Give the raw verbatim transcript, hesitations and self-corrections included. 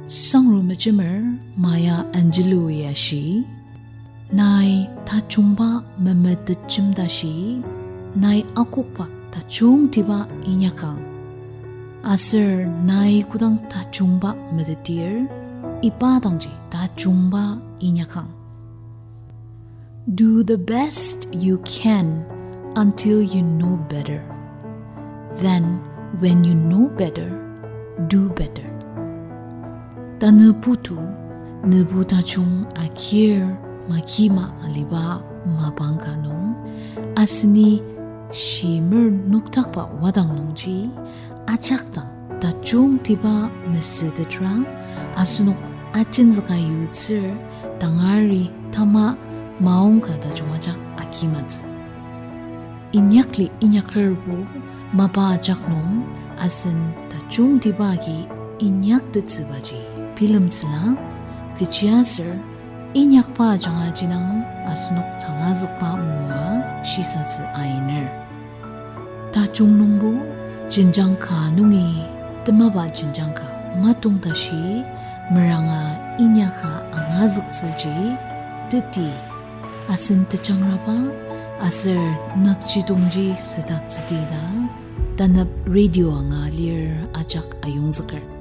Sangru mejemer Maya Angelou-i ashi, nai tajungba memetetjem tashi, nai akokba tajungtiba inyakang. Aser nai kodang tajungba metetir, iba dangji tajungba inyakang. Do the best you can until you know better. Then, when you know better, do better. Tanü putu, nübu tajung akir makima aliba mapang ka nung, aseni shimer noktakba wadang nungji, ajak dang tajungtiba mesütetra, asenok ajinzüka yutsür tangari tama maongka tajung ajak akimatsü. Inyakli inyakerbo mapa ajak nung asen tajungtiba agi inyaktettsübaji bilemtsüla, kechiaser inyakba ajanga jinang asenok tangazükba ngua shisatsü ainer. Tajung nungbo jenjang ka nungi temaba jenjang ka matong tashi meranga inyaka angazüktsüji teti asen tejangraba aser nükjidongji südaktsüti ta tanep radio anga lir ajak ayongzüker.